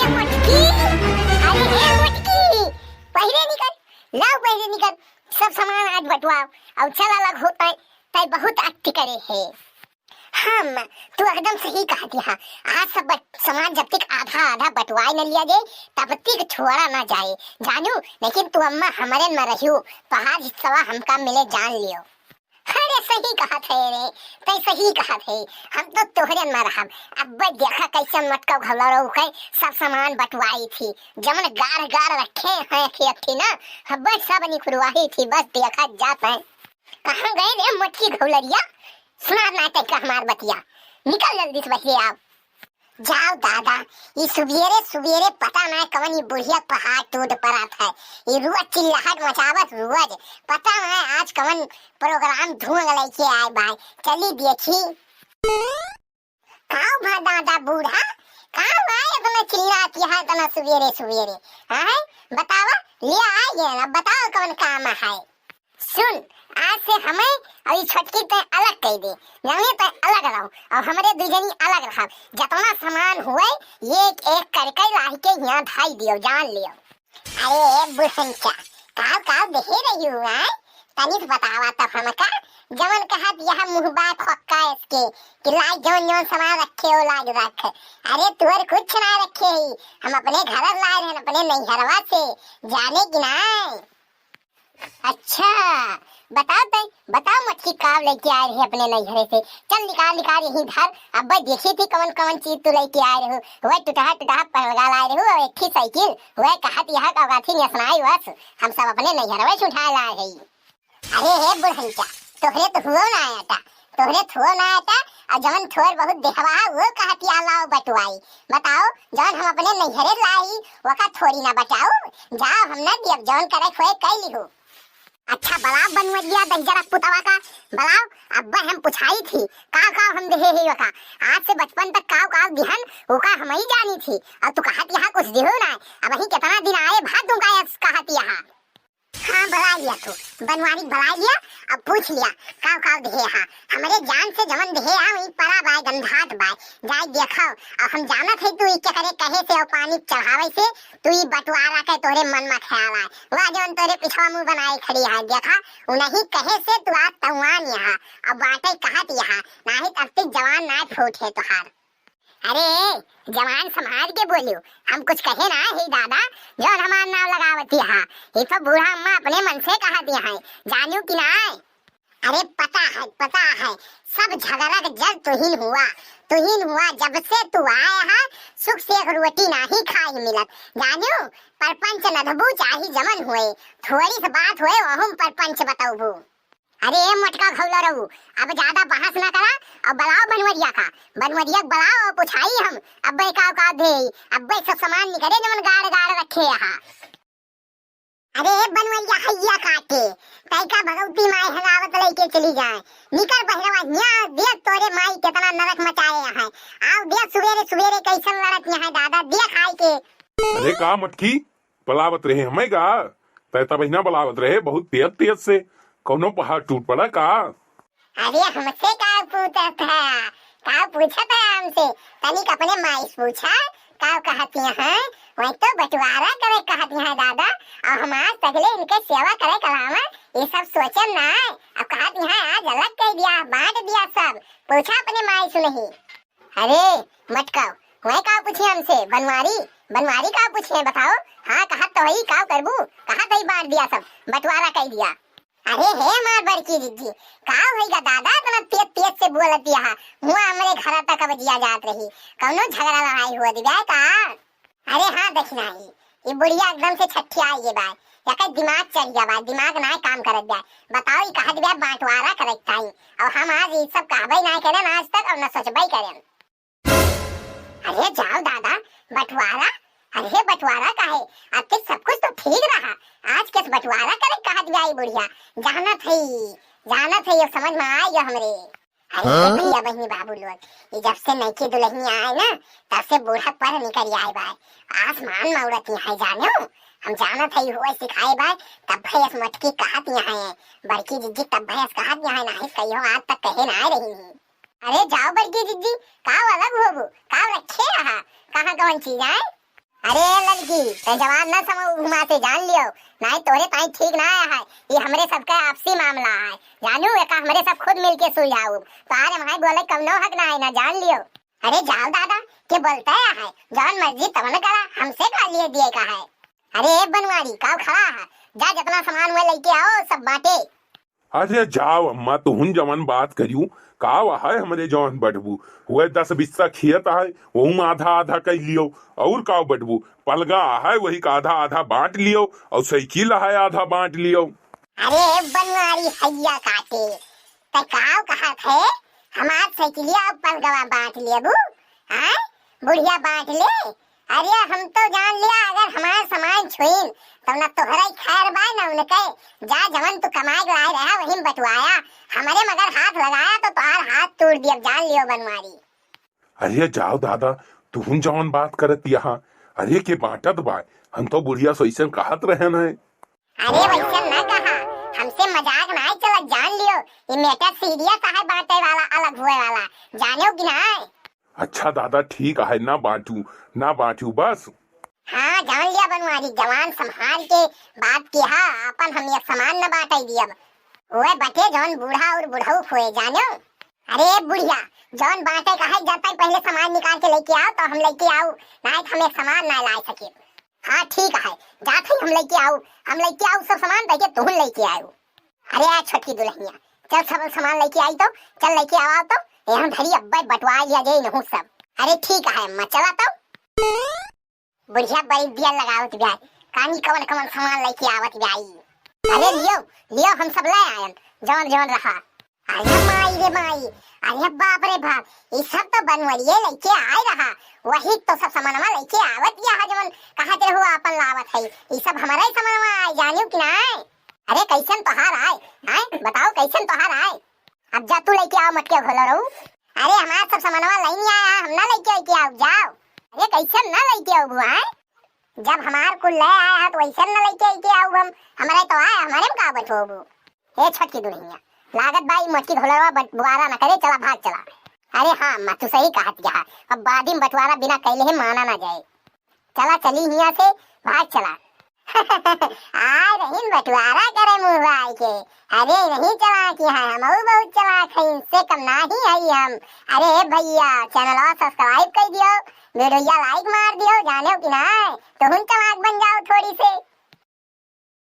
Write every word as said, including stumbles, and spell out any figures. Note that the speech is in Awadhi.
मोटकी, अरे ए मोटकी, पहिरे निकर, लाओ पहिरे निकर, सब सामान आज बटवाओ, अउ चल अलग होत है, तै बहुत अति करे है। हम, तू एकदम सही कहत हया। आज सब बट-, सामान जब तक आधा आधा बटवाए न लिया जाए, तब तक छोड़ा न जाए, जानू। लेकिन तू अम्मा हमरे में रहियो, तोहार हिस्सा हमका मिले, जान लियो। अरे सही कहत है रे, तै सही कहत है, हम तो तोहरे में रहब। अब्बे देखा कैसन मटका घोलरऊ के सब सामान बटवाई थी, जवन गाड़ गाड़ रखे हैं अथी अथी ना, अब्बे सब निकुरवाई थी, बस देखा जात है। कहाँ गए रे मोटकी घोलरिया? सुना ना तैका हमार बतिया, निकल जल्दी से बहिरे आओ। जाओ दादा, ई सुबेरे सुबेरे पता ना कवन ई बुढ़िया पहाड़ टूट पड़त है। ई रोज चिल्लाहट मचावत रोज, पता ना आज कवन प्रोग्राम ढूंढ लेके आए बाय। चली देखी। काव भा दादा बूढ़ा, काव भाई इतना चिल्लाती है इतना सुबेरे सुबेरे? हैं? बतावा, ले आए गए, अब बताओ कौन काम है? सुन, आज से हमें अउर ई छोटकी तै अलग कइ दे, जाने तै अलग रहो अउर हमरे दुइ जनी अलग रहब। जतना सामान हुए एक एक करके लाहि के यहाँ धाई दियो, जान लियो। अरे बुढ़नचा, काव काव देहे रही हुआ है? तनिक बतावा तब हमका, जवन कहत यह मुँह बाय खोक्का इसके, कि लाइ जौन जौन सामान रखे हो लाइ रख। अरे तोर कुछ ना रखे ही, हम अपने घर लाए रहन अपने नैहरवा से, जाने कि नाय? अच्छा, बताओ तै, बताओ मोटकी काव लइके आए रहे अपने नैहरे से। चल निकाल निकाल यहीं धर, अब्बे देखी थी कवन कवन चीज तू लइके आए रहो। वह टुटहा टुटहा पहलगा लाए रहो अउर एक थी साइकिल, वह कहत यह का गाथी नेसनाई वस, हम सब अपने नैहरवे से उठाए लाए हई। अरे हे बुढ़नचा, तोहरे तो हुओ ना आटा, तोहरे थुओ ना आटा, अउर जवन थोर बहुत देहवा है, वो कहतिया लाओ बटवाई। बताओ, जवन हम अपने नैहरे लाई, वका थोड़ी ना बटाऊ। जाओ, हम ना दियब, जवन करे खोए कइ लिहू। अच्छा, बलाओ बनवरिया दहिजरा पुतवा का, बलाओ, अब्बे हम पुछाई थी, काव काव हम देहे ही वका। आज से बचपन तक काव काव दिहन, ओका हम ही जानी थी। अउर तू कहतिया कुछ दिहो ना, अबहीं कितना दिन आए, भात दूंगा यस कहतिया। हाँ, बलाइ लिया तू, बनवारी बलाइ लिया, अब पूछ लिया, काव काव देहे हा। हमरे जान से जवन देहे हा, वही परा बाय, गंधात बाय, जाय देखो। अब हम जानत है तू इके करे कहे से अउर पानी चढ़ावे से, तू ई बटवारा के तोहरे मन में ख्याल आए। वह जवन तोहरे पिछवा मुँह बनाए खड़ी है, देखा, उन्हीं कहे से तू आज तउआन यहाँ, अब बाटे कहत यहाँ, नाहीं तब तक जवान ना फूट है तोहार। अरे, जवान समाज के बोलियो, हम कुछ कहे ना ही दादा, जौन हमार नाव लगावती हा, ये तो बूढ़ा अम्मा अपने मन से कहती है, जानियो कि नाय? अरे पता है, पता है, सब झगड़ा के जड़ तुहिन हुआ, तुहिन हुआ, जब से तू आया है, सुख से एक रोटी नाही खाए मिलत, जानियो, परपंच नधबू चाही जमन हुए, थोड़ी सी बात हुए, वहुम परपंच बतौबू। अरे ए मोटका घौला रहू, अब ज्यादा बहस ना करा, अब बलाओ बनवरिया का, बनवरिया के बलाओ अउर पुछाई हम, अब्बे का का दे, अब्बे सब सामान निकरे जवन गाड़ गाड़ रखे यहाँ। अरे ए बनवरिया हैया काटे, तैका भगवती माई हलावत लइके चली जाए, निकर बहिरवा हियाँ देख तोरे माई केतना नरक मचाए यहाँ, आओ देख सुबेरे सुबेरे कैसन लड़त यहाँ दादा, देख आई के। अरे का मटकी, बलावत रहे हमें का? तै तब हिना बलावत रहे बहुत तेज तेज से, कौनो पहाड़ टूट पड़ा का? अरे हमसे का पूछत है? का पूछत है हमसे? तनिक अपने माई से पूछा, का कहती हैं? वही तो बंटवारा करे कहती हैं दादा, अउर हम आज तकले इनके सेवा करे के अलावा ये सब सोचन ना है। अब कहती हैं आज अलग कर दिया, बांट दिया सब। पूछा अपने माई से नहीं। अरे मटकाओ, वह का पूछे हमसे? बनवारी, बनवारी का पूछे, बताओ। हाँ, कहत तो हई, का करबू? कहत हई बांट दिया सब, बंटवारा कर दिया। अरे हे हमार बड़की जिज्जी, का होइगा दादा, इतना तेज तेज से बोलत दिया हा? मुआ हमरे घर तक अब जिया जात रही, कौनो झगड़ा लड़ाई हुआ दिव्या का? अरे हाँ दखिनाही, ये बुढ़िया एकदम से छठिया ये बाय, या कहीं दिमाग चढ़ गया बाय, दिमाग ना काम करत जाए। बताओ, ये कहत दिव्या बंटवारा करत ताई, और हम आज ये सब कहबे ना करें आज तक और न सोचबे करें। अरे जाओ दादा, बंटवारा? अरे बंटवारा काहे? अब तक सब कुछ तो ठीक रहा, आज कैसे बंटवारा करे कहत गई बुढ़िया? जानत है, जानत है, ये समझ में आएगा हमरे। अरे हाँ? भैया बहनी बाबू लोग, ये जब से नईकी दुल्हनिया आए ना, तब से बूढ़ा पर निकल आए बाय, आसमान में उड़ती है जानो। हम जानत है हुआ सिखाए बाय, तब भैया मटकी कहत यहाँ है, बड़की जिज्जी तब भैया कहत यहाँ है, नहीं कहियो आज तक कहे ना रही नहीं। अरे जाओ बड़की जिज्जी, काव अलग होबू, काव रखे रहा, कहाँ कौन चीज आए? अरे लड़की, तै जवान न समझ हुमा से जान लियो, नाहीं तोरे ताई ठीक ना है। ये हमरे सबका आपसी मामला है, जानू, एका हमरे सब खुद मिलके सुलझाउब। तारे माई बोले कवनो हक ना है ना, जान लियो। अरे जाओ दादा, के बोलते है, जौन मर्जी तवन करा, हमसे का लिए दिए का है। अरे ए बनवारी, काव खड़ा है, जा जितना सामान हुआ लेके आओ, सब बांटे। अरे जाओ अम्मा, तुहुन जवन बात करियो, काव है हमरे जवन बटबू, हुए दस बिस्सा खेत है, वहू में आधा आधा कर लियो, और काव बटबू, पलगा है, वही का आधा आधा बांट लियो, और साइकिल है, आधा बांट लियो। अरे बनवारी हैया काटे, तै काव कहत है, हमार साइकिलिया और पलगवा बांट लेबू, हाँ? बुढ़िया बांट ले। अरे हम तो जान लिया, अगर हमार सामान छुइन, तो न तोहरे खैर बा, न उनके। जा, जवन तू कमाए के लाए रहा, वही में बटवाया। हमरे मगर हाथ लगाया, तो तोहार हाथ तोड़ दिया, जान लियो बनवारी। अरे जाओ दादा, तुहुन जवन बात करत यहाँ, अरे के बांटत बा, हम तो बुढ़िया से ऐसन कहत रहन है। अरे वैसन ना कहा, हमसे मजाक ना चलत, जान लियो, ये matter serious है, बांटे वाला, अलग हुए वाला, जानियो कि ना? अच्छा दादा, ठीक है, ना बांटू, ना बांटू बस। हाँ, जान लिया बनवारी, जवान संभाल के बात किहा, अपन हम ये सामान न बांटे दियब। ओए बटे जौन बूढ़ा और बुढ़ऊ होए, जानो। अरे बुढ़िया, जौन बांटे का है, जब तक पहले सामान निकाल के लेके आओ, तो हम लेके आऊ, नाहीं तो हम एक सामान ना ला सके। हाँ ठीक है, जात ही हम लेके आऊ, हम लेके आऊ सब सामान, तैके तुहुन लेके आऊ। अरे आ छोटकी दुल्हनिया, चल सब सामान लेके आई तो, चल लेके आवा तो, यहाँ धरी अब्बे बंटवा लिया जाए इनहू सब। अरे ठीक है अम्मा, चला तो। बुढ़िया बड़ी दिया लगावत बिया, कानी कवन कवन सामान लेके आवत बिया। अरे लियो, लियो, हम सब ले आयन, जवन जवन रहा। अरे माई रे माई, अरे बाप रे बाप, ये सब तो बनवरिये लेके आए रहा, वही तो सब सामानवा लेके आवत बिया है, जवन कहत रहो आपन लावत है, ये सब हमारा ही सामानवा आए, जानियो कि ना? अरे कैसन तोहार आए, हैं? बताओ कैसन तोहार आए? अब जा तू लेके आओ मटके घोलो रहू। अरे हमार सब सामानवा लाइन आया, हम ना लेके आए के आओ, जाओ। अरे कैसन ना लेके आओ बुआ, हैं? जब हमार कुल ले आया है तो वैसन ना लेके आए के आओ हम, हमारे तो आए, हमारे में का बटोबू? ए छोटकी दुल्हनिया, लागत बा ई मोटकी घोलरवा बंटवारा न करे, चला भाग चला। अरे हाँ अम्मा, तू सही कहत गया, अब बादी में बंटवारा बिना कैले ही माना ना जाए। चला चली हियाँ से, भाग चला। आए रहीन बंटवारा करे मुँह आए के। अरे नहीं चलाक है, हम बहुत चलाक है, इनसे कम नाही है हम। अरे भैया, channelवा subscribe कर दियो, videoया like मार दियो, जाने हो कि ना, तुहुन चलाक बन जाओ थोड़ी से।